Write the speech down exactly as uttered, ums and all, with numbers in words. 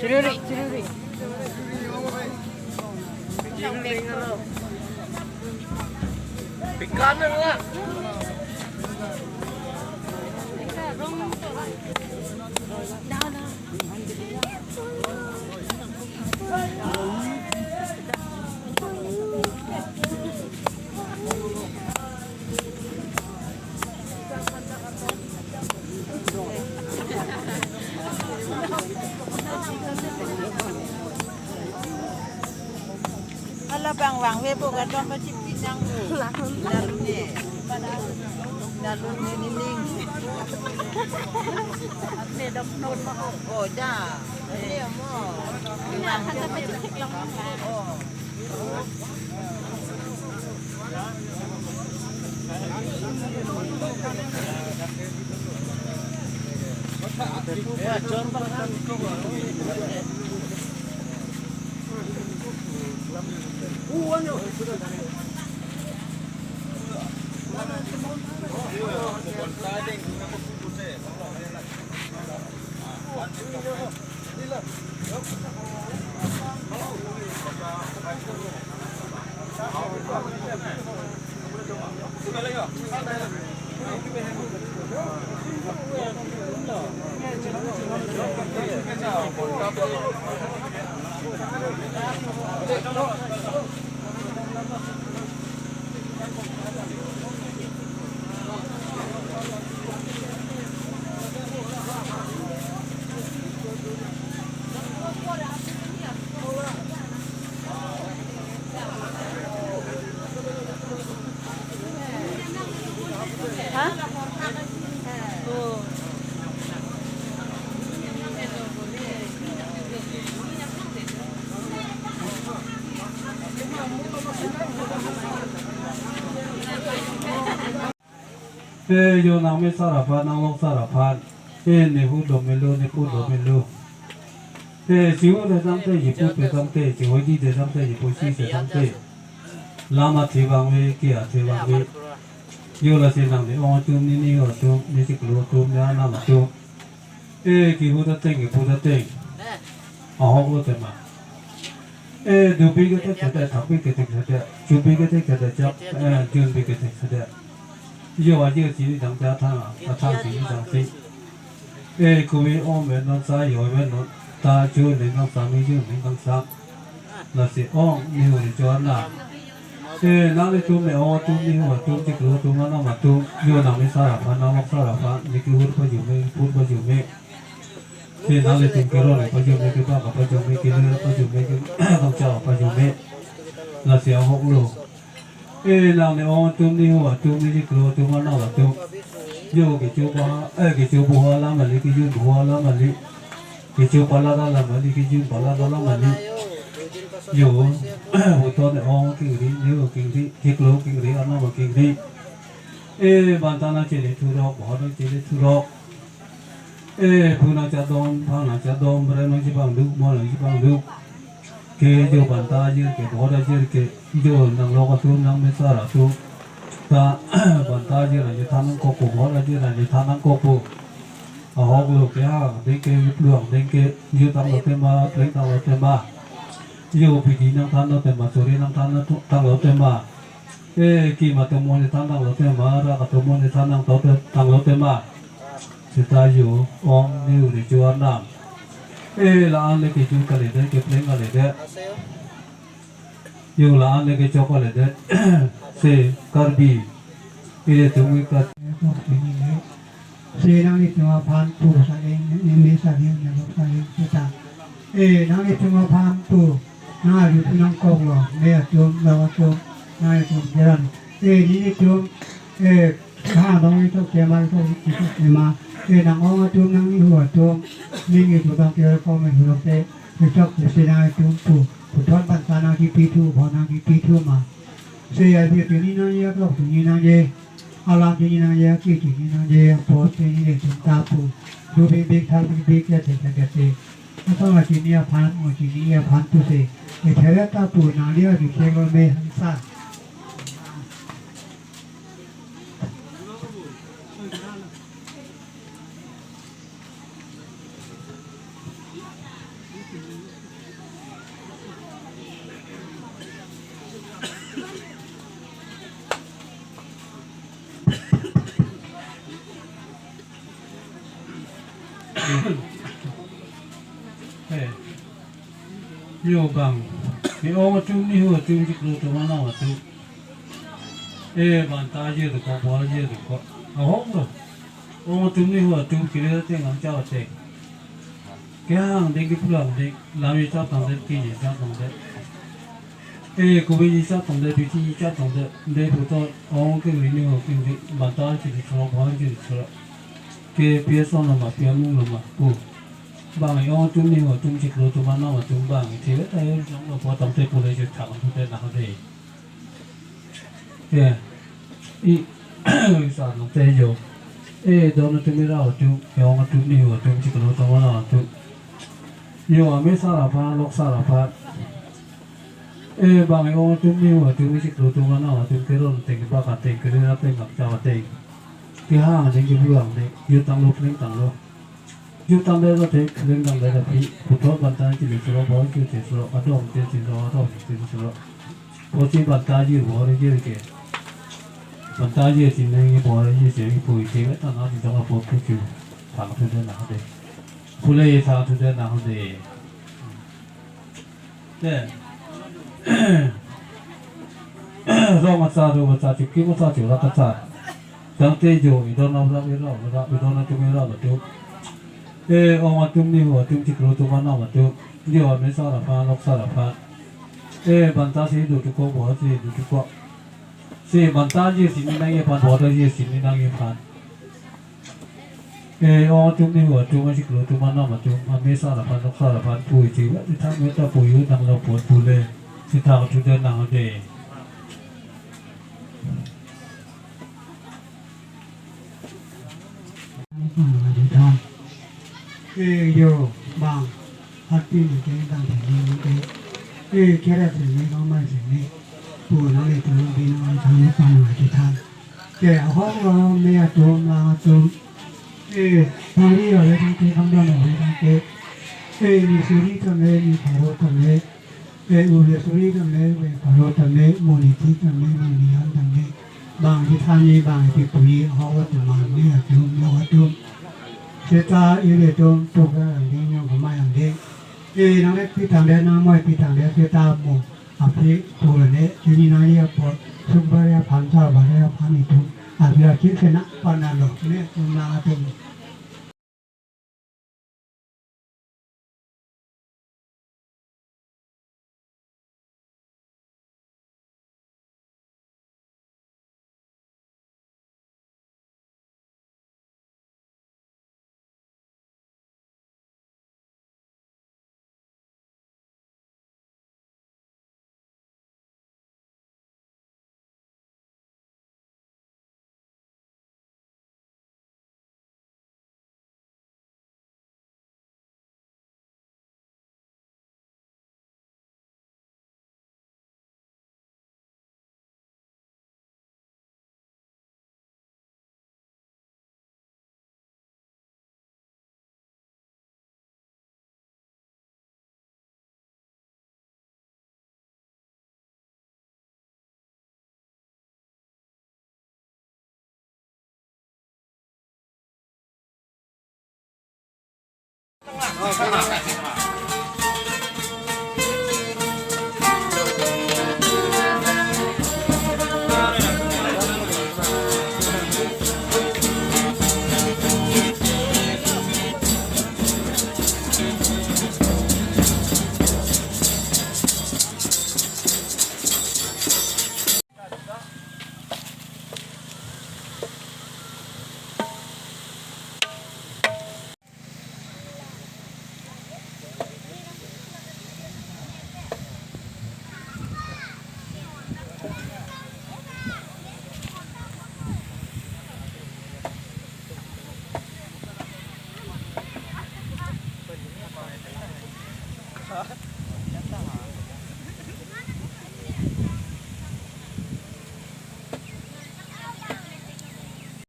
Chiruri, chiruri. Hala bang vangve po kadom pachipinang po. Lalu ne. Lalu ne nining. Ne dok non ma. Oh, ja. Ne mo. Na hata pachipik lang. Oh. Te jo nangme sar aphan, nanglok sar aphan. Te nehu do melo, nepu do melo. Te chihu te tangte, chipu te tangte, chihoidi te tangte, chipusi te tangte. Lam athe vangve, ke athe vangve. Jo lasi nangli ong atum, nini atum, nechiklo atum, ne anam atum. E kihu ta teng, kipu ta teng. Ahok lo tema. E dubi ke tek sede, thakbi ke tek sede, chubi ke tek sede, chap, e junbi ke tek sede. Jo ajo chini dang ta thang, athang chini dang si. E kumi om ve non sa jo ve non, ta chu ning kangsam, mi chu ning kangsam. Lasi ong nehu ni chuan na. E nanglitum me ong atum, nehu atum, chiklo atum, anam atum, jo nangme sar aphan, nanglok sar aphan, ne kihur pajume, pur pajume. Te nanglitum kerol pajume, kebak pajume, kelir pajume, ke kangchau pajume. Lasi ahok lo. Eh, nang ne ong atum, nehu atum, neli chiklo atum, arnam atum. Jo kecho ba, eh, kecho buha alam kali, kejun buha alam kali. Kecho palat alam kali, kejun palat alam kali. Jo, puthot ne ong kingri, nehu kingri, chiklo kingri, arnam kingri. Eh, banta nangchele thurok, bohor nangchele thurok. Eh, phu nangchadon, phang nangchadon, brem nangchepangduk, mo nangchepangduk. Ke jo banta ajir ke, bohor ajir ke, jo nanglok atum, nangmesar atum ta banta ajir nangchethan nangkokpo, bohor ajir nangchethan nangkokpo. Ahok lo ke ha, dengke, pluang dengke, jutang lote ma, plengtang lote ma. Jo pidi nangthan lote ma, suri nangthan tang lote ma. Eh, kim atum mo ne than tang lote ma, rak atum mo ne than nangtotang lote ma. Seta jo ong, nehu, necho, arnam. Eh, la-an le kejun kalidet, kepleng kalidet. Jo la-an le kechok kalidet. Se Karbi ilitum ke kat. Si nanglitum aphan pu saring, neme saring, nelok saring, seta. Eh, nanglitum aphan pu, nang aju pu nangkoklo, me atum, lok atum, nanglitum jeran. Eh, nelitum, eh, ha dong itum kema, itum, itum kema. Eh, nang ong atum, nangnehu atum, ning itum tong kere kong me hulok te, itum kesi nanglitum pu, puthot banta nangkipithu, bo nangkipithu ma. Se ya, bi pini nangji, aklok pini nangji. Alam chini nangji, aki chini nangji, apot chini le chunta pu. Dubikbik, thabikbik, ya te te te te. Asong la chini aphan, mo chini aphan pusi. Ethera ta pu nangli adu cheklo me hansa. Eh, yo bang, ne ong atum, nehu atum, chiklo atum, arnam atum. Eh, banta ajir dokok, bohor ajir dokok. Ahok lo. Ong atum, nehu atum, kiri ateng, angcha ateng. Kehang deng, keplang deng, lam ji chap tangdet, kiji chap tangdet. Eh, kobe ji chap tangdet, bithi ji chap tangdet. De puthot ong kingri, nehu kingri, banta chiri thurok, bohor chiri thurok. Ke pi ason lo ma, pi amung lo ma pu. Bang ong atum, nehu atum, chiklo atum, arnam atum, bang ithe vet ayo jong lo po tangte pule je thang thu te nang de. Ke i sa nang te jo. Eh, don atum, ira atum, ong atum, nehu atum, chiklo atum, arnam atum. Jo amesar aphan, loksar aphan. Eh, bang ong atum, nehu atum, chiklo atum, arnam atum, keron ateng, bak ateng, kiri ateng, angcha ateng. Kehang deng, keplang deng, jutang lo, plengtang lo. Jutang le lo te, plengtang le lo pi, puthot banta chili thurok, bohor chili thurok, adom te chili thurok, adom te chili thurok. Posi banta ajir, bohor ajir ke. Banta ajir chini nangji, bohor ajir chini pu ite, tana di dong apo pu chu. Thang thu den nang de. Pule thang thu den nang de. Te. Rong acha, ru acha, chukim acha, churak acha. Tangte jo, idon arap, irap, irap, idon atum, irap atum. Eh, ong atum, nehu atum, chiklo atum, arnam atum. Jo amesar aphan, loksar aphan. Eh, banta si do thuko, bohor si do thuko. Si banta ajir chini nangji aphan, bohor ajir chini nangji aphan. Eh, ong atum, nehu atum, chiklo atum, arnam atum, amesar aphan, loksar aphan pu ite, ithang meta pu yo nang lo pon pule, si thang thu den nang de. Eh, yo, bang. Hati ni ke dang thani ni ke. Eh, kera sini, kamai sini. Pu nanglitum, bi nanglitum, pan nangchethan. Ke ahok lo, me atum, lang atum. Eh, pari ole tangte, pangdon ole tangte. Eh, ni suri tame, ni pharo tame. Eh, ure suri tame, ure pharo tame, moniti tame, monian tame. Bang chethan ji, bang chepuji, ahok atum, me atum, lok atum. Seta ilitum, pu ka angdeng, nyong kamai angdeng. Eh, nanglepi tangdet, nangmoipi tangdet, seta mo. Aphi pule, chini nangji apot, sumbar aphan, sabar aphan itum. Aphi achik sena panalo, me atum, lang atum.